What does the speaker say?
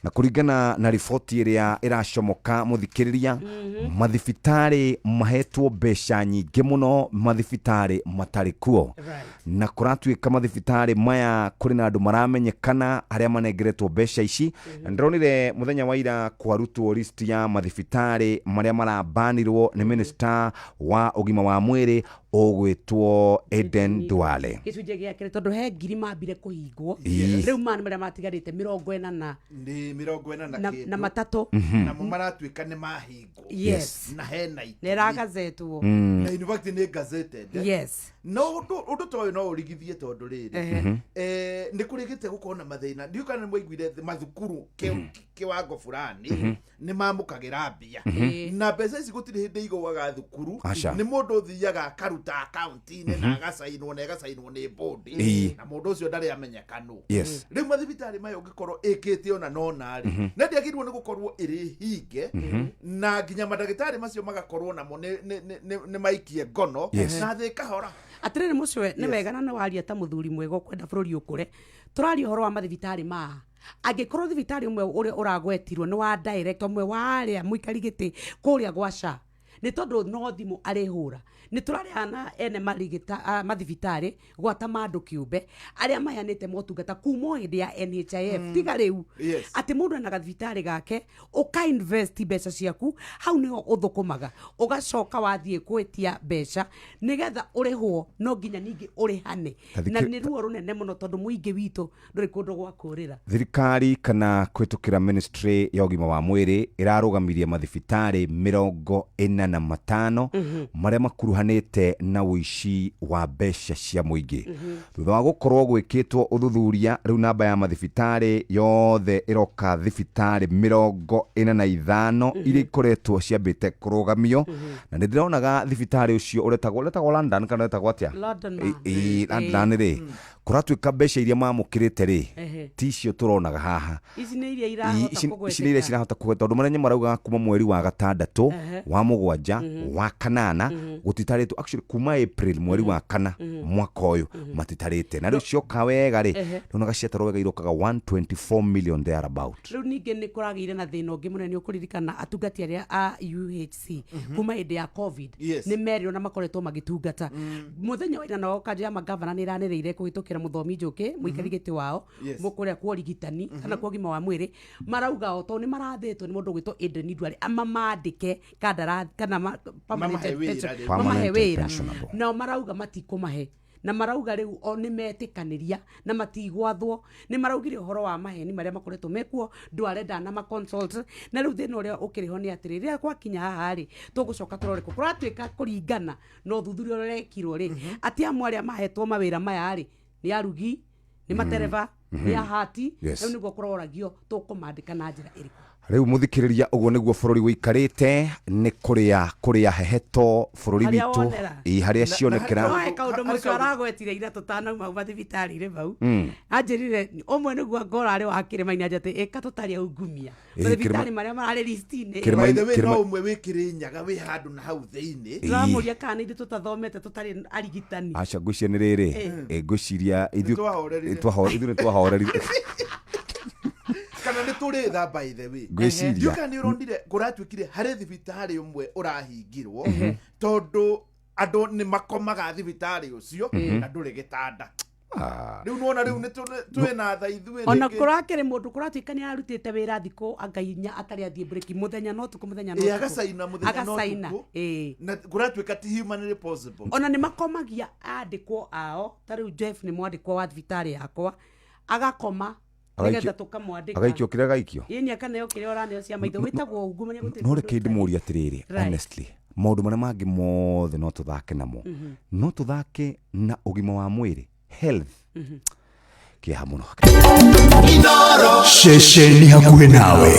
Na kũringana na riboti ĩrĩa ĩracomoka mũthikĩrĩria, mathibitarĩ mahetwo mbeca nyingĩ mũno, mathibitarĩ matarĩ kuo. Na kũratuĩka mathibitarĩ maya kũrĩ na andũ maramenyekana arĩa manengeretwo mbeca ici. Na ndĩronire mũthenya wa ira kwarutwo list ya mathibitarĩ marĩa marabanirwo nĩ minister wa ũgima wa mwĩrĩ ũgwĩtwo Eden Duale. Gĩcunjĩ gĩa kerĩ, tondũ he ngiri mambire kũhingwo. Rĩu maya nĩ marĩa matigarĩte 40 na Nĩ 40 na na, kĩndũ. Na 3. Namo maratuĩka nĩ mahingwo. Na hena Na itũmi. ĩragazetwo. Na in fact nĩ gazetted. No ũndũ ta ũyũ no ũrigithie, tondũ rĩrĩ, nĩ kũrĩgĩte gũkorwo na mathĩna. Ndiũĩ kana nĩ mwaiguire mathukuru kĩwango fulani nĩ mamũkagĩra mbia, na mbeca ici gũtirĩ hĩndĩ igũaga thukuru. Aca. Nĩ mũndũ ũthiaga akaruta akaunti-inĩ na agacainwo na ĩgacainwo nĩ bũndi, na mũndũ ũcio ndarĩ amenyekano. Rĩu mathibitarĩ maya ũngĩkorwo ĩkĩte ona nona rĩ, na ndĩagĩrĩirwo nĩ gũkorwo ĩrĩ hinge, na nginya mandagĩtarĩ macio magakorwo namo nĩ maikie ngono na thĩ kahora. Atĩrĩrĩ mũcwe, nĩ wega na nĩ waria ta mũthuri mwega ũkwenda bũrũri ũkũre. Tũraria ũhoro wa mathibitarĩ ma angĩkorwo thibitarĩ ũmwe ũrĩa ũragwetirwo nĩ wa director ũmwe wa arĩa mũikari gĩtĩ kũrĩa gwa SHA, nĩ tondũ no thimũ arĩhũra. Nĩ tũrarĩha na ene marigita, mathibitarĩ gwata ma andũ kĩũmbe arĩa maheanĩte motungata kuma o hĩndĩ ya NHIF, tiga rĩu atĩ mũndũ ena gathibitarĩ gake, ũka invest mbeca ciaku hau, nĩho ũthũkũmaga, ũgacoka wathiĩ gwĩtia mbeca nĩgetha ũrĩhwo, no nginya ningĩ ũrĩhane. Na nĩ ruo rũnene mũno, tondũ mũingĩ witũ ndũrĩ kũndũ gwa kũrĩra. Thirikari kana kũhĩtũkĩra ministry ya ũgima wa mwĩrĩ ĩrarũgamirie mathibitarĩ 45 marĩa makuruhanĩte na ũici wa mbeca cia mũingĩ thutha wa gũkorwo gwĩkĩtwo ũthuthuria. Rĩu namba ya mathibitarĩ yothe ĩroka thibitarĩ 45 iria ikoretwo ciambĩte kũrũgamio. Na nĩ ndĩronaga thibitarĩ ũcio ũretagwo London kana ũretagwo atĩa? London Man. London rĩ, kũratuĩka mbeca iria mamũkĩrĩte rĩ, ti icio tũronaga haha. Ici nĩ iria irahota Ici nĩ iria kũgweteka. Cirahota kũgweta, tondũ marĩa maraugaga kuma mweri wa gatandatũ, wa mũgwanja, wa kanana gũtitarĩtwo. Actually kuma April, mweri wa kana mwaka ũyũ, matitarĩte. Na rĩu cioka wega rĩ, ndonaga ciatarwo wega irokaga 124 million there about. Rĩu ningĩ nĩ kũragĩire na thĩna ũngĩ mũnene. Nĩ ũkũririkana atungati arĩa a UHC kuma hĩndĩ ya COVID nĩ merirwo na makoretwo magĩtungata. Mũthenya wa ira nao kanjũ ya magavana nĩ ĩranĩrĩire kũhĩtũkĩra mũthomi Njũkĩ, mũikari gĩtĩ wao kũrĩa kwa ũrigitani kana kwa ũgima wa mwĩrĩ, marauga o tondũ nĩ marathĩtwo nĩ mũndũ ũgwĩtwo Aden Duale amamandĩke kandarathi kana permanent Mamahe wĩra pension- rĩu. mamahe Permanent wĩra. Pensionable. Nao marauga matikũmahe, na marauga rĩu o nĩ metĩkanĩria na matigwathwo. Nĩ maraugire ũhoro wa maheni marĩa makoretwo mekuo, Ndware ndana consult. Na rĩu thĩna ũrĩa ũkĩrĩ ho nĩ atĩrĩ, rĩrĩa gwakinya haha rĩ, tũgũcoka tũrore kũ kũratuĩka kũringana na ũthuthuria ũrĩa ũrekirwo rĩ, atĩ amwe arĩa mahetwo mawĩra maya rĩ, nĩ arugi, nĩ matereba, nĩ ahati. Rĩu nĩguo kũroragio tũkũmandĩka na njĩra ĩrĩkũ. Rĩu mũthikĩrĩria, ũguo nĩguo bũrũri wĩikarĩte, nĩ kũrĩa heheto bũrũri Harĩa witũ. wonera. Ĩ, harĩa cionekera. No he kaũndũ Harĩ mũcio kaũndũ- aragwetire ira tũtanauma mathibitarĩ-inĩ mau, anjĩrire ũmwe nĩguo ngora arĩ wa kĩrĩma-inĩ, anjĩ atĩ ĩka tũtarĩ aungumia mathibitarĩ marĩa mararĩ listi-inĩ. By the way, no ũmwe wĩ Kĩrĩnyaga wĩ handũ na hau thĩinĩ. Tũramũria kana nĩ ithuĩ tũtathomete tũtarĩ arigitani. Aca, ngwĩciria nĩ rĩrĩ, ngwĩciria ithuĩ Nĩtwahorerire. Ithuĩ nĩ twahorerire. Kana nĩ tũrĩ tha, by the way. Ngwĩciria Ndiũĩ kana nĩ ũronire kũratuĩkire harĩ thibitarĩ ũmwe ũrahingirwo tondũ andũ nĩ makomaga thibitarĩ ũcio na ndũrĩ gĩtanda. Rĩu nĩwona rĩu nĩ twĩ na tha ithuĩ Ona rĩngĩ. kũrakĩrĩ mũndũ kũratuĩka nĩ ararutĩte wĩra thikũ anga 4 atarĩ athiĩ break, mũthenya no tukũ, mũthenya no Ĩ, ũtukũ. Agacaina mũthenya no Agacaina, ũtukũ. Na kũratuĩka ti humanly possible. Ona nĩ makomagia andĩkwo ao, ta rĩu Jeff nĩ mwandĩkwo wa thibitarĩ yakwa, agakoma nĩgetha tũkamwandĩka. Agaikio kĩrĩa gaikio. Ĩni, akaneo kĩrĩa ũraneo cia maitho, wĩtagwo ungumania, gũtirĩ No kũndũ reke ũtarĩ. ndĩmũrie atĩrĩrĩ, honestly, maũndũ marĩa mangĩ mothe no tũthake namo, no tũthake na ũgima wa mwĩrĩ, health, kĩeha mũno. Ceceni hakuhĩ nawe.